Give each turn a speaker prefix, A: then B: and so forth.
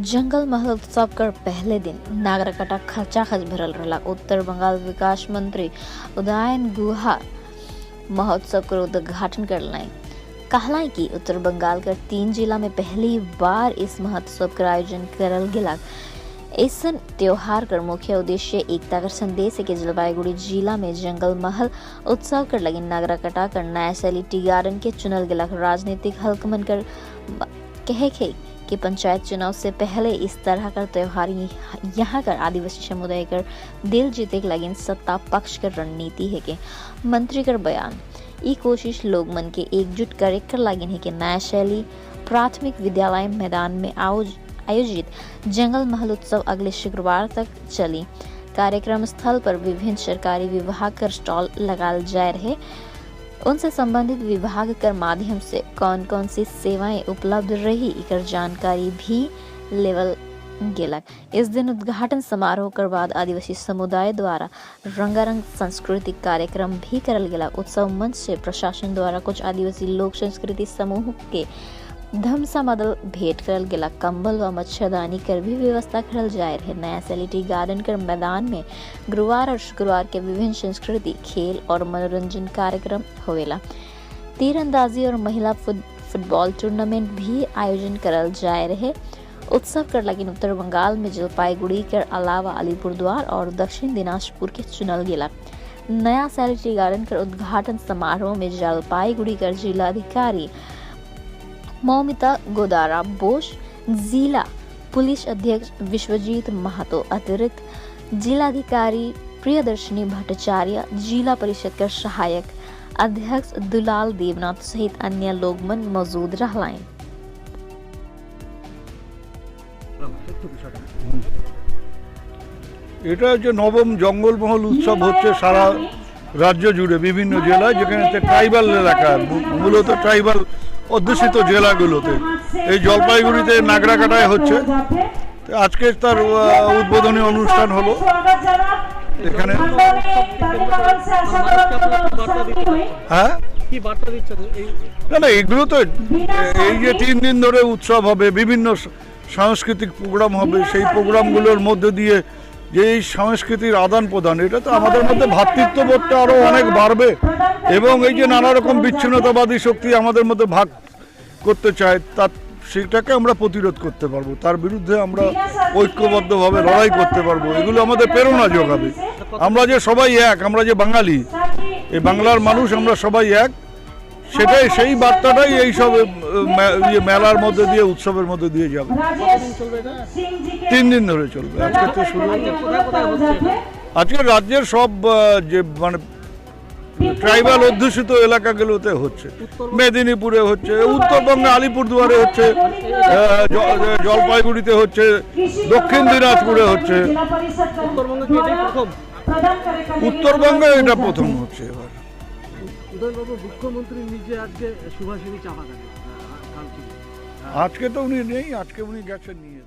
A: जंगल महल उत्सव कर पहले दिन नागराकाटा खचाखच भरल रहला। उत्तर बंगाल विकास मंत्री उदयन गुहा महोत्सव कर उद्घाटन करलाइन। कहला कि उत्तर बंगाल कर 3 जिला में पहली बार इस महोत्सव कर आयोजन करल गेला। ऐसन त्योहार कर मुख्य उद्देश्य एकता कर संदेश है कि जलपाईगुड़ी जिला में जंगल महल उत्सव कर लगी नागराकाटा कर नया शैली टी गार्डन के चुनल गेला। राजनीतिक हलकमन कर कहे के कि पंचायत चुनाव से पहले इस तरह का त्योहार यहाँ कर आदिवासी समुदाय कर दिल जीते के लगिन सत्ता पक्ष कर रणनीति है के मंत्री कर बयान। ई कोशिश लोग मन के एकजुट करे कर लागिन है कि नया शैली प्राथमिक विद्यालय मैदान में आयोजित जंगल महल उत्सव अगले शुक्रवार तक चली। कार्यक्रम स्थल पर विभिन्न सरकारी विभाग कर स्टॉल लगाल जाए रहे। उनसे संबंधित विभाग कर माध्यम से कौन कौन सी सेवाएं उपलब्ध रही इकर जानकारी भी लेवल गेलक। इस दिन उद्घाटन समारोह कर बाद आदिवासी समुदाय द्वारा रंगारंग सांस्कृतिक कार्यक्रम भी करल गेला। उत्सव मंच से प्रशासन द्वारा कुछ आदिवासी लोक संस्कृति समूह के धमसा मदल भेंट करल गेला। कंबल व मच्छरदानी कर भी व्यवस्था करल जाए रहे। नया शैली टी गार्डन कर मैदान में गुरुवार और शुक्रवार के विभिन्न संस्कृति खेल और मनोरंजन कार्यक्रम होवेला। तीरंदाजी और महिला फुटबॉल टूर्नामेंट भी आयोजन करल जाए रहे। उत्सव कर लगिन उत्तर बंगाल में जलपाईगुड़ी कर अलावा अलीपुरद्वार और दक्षिण दिनाजपुर के चुनल गेला। नया शैली टी गार्डन कर उद्घाटन समारोह में जलपाईगुड़ी कर जिलाधिकारी मौमिता गोदारा बोस, जिला पुलिस अध्यक्ष विश्वजीत महतो, अतिरिक्त जिलाधिकारी प्रियदर्शनी भट्टाचार्य, जिला परिषद के सहायक अध्यक्ष दुलाल देवनाथ सहित अन्य लोग मन मौजूद रहलाइन।
B: এটা যে নবম জঙ্গলমহল উৎসব হচ্ছে সারা রাজ্য জুড়ে বিভিন্ন জেলায়, যেখানে ট্রাইবাল এলাকা, মূলত ট্রাইবাল অধ্যুষিত জেলাগুলোতে, এই জলপাইগুড়িতে নাগরাকাটায় হচ্ছে। আজকে তার উদ্বোধনী অনুষ্ঠান হলো এখানে। হ্যাঁ, না না, এগুলো তো এই যে 3 দিন ধরে উৎসব হবে, বিভিন্ন সাংস্কৃতিক প্রোগ্রাম হবে, সেই প্রোগ্রামগুলোর মধ্যে দিয়ে যে এই সংস্কৃতির আদান প্রদান, এটা তো আমাদের মধ্যে ভ্রাতৃত্ববোধটা আরও অনেক বাড়বে। এবং এই যে নানা রকম বিচ্ছিন্নতাবাদী শক্তি আমাদের মধ্যে ভাগ করতে চায়, তার সেটাকে আমরা প্রতিরোধ করতে পারবো, তার বিরুদ্ধে আমরা ঐক্যবদ্ধভাবে লড়াই করতে পারবো। এগুলো আমাদের প্রেরণা যোগাবে। আমরা যে সবাই এক, আমরা যে বাঙালি, এই বাংলার মানুষ আমরা সবাই এক, সেটাই, সেই বার্তাটাই এইসব মেলার মধ্যে দিয়ে, উৎসবের মধ্যে দিয়ে যাবে। 3 দিন ধরে চলবে। আজকে তো শুরু। আজকে রাজ্যের সব যে মানে ট্রাইবাল অধ্যুষিত এলাকাগুলোতে হচ্ছে, মেদিনীপুরে হচ্ছে, উত্তরবঙ্গে আলিপুরদুয়ারে হচ্ছে, জলপাইগুড়িতে হচ্ছে, দক্ষিণ দিনাজপুরে হচ্ছে। উত্তরবঙ্গে এটা প্রথম হচ্ছে এবার।
C: মুখ্যমন্ত্রী নিজে আজকে সুভাষিনী চা বাগানে,
B: আজকে তো উনি নেই, আজকে উনি গেছেন নিয়ে।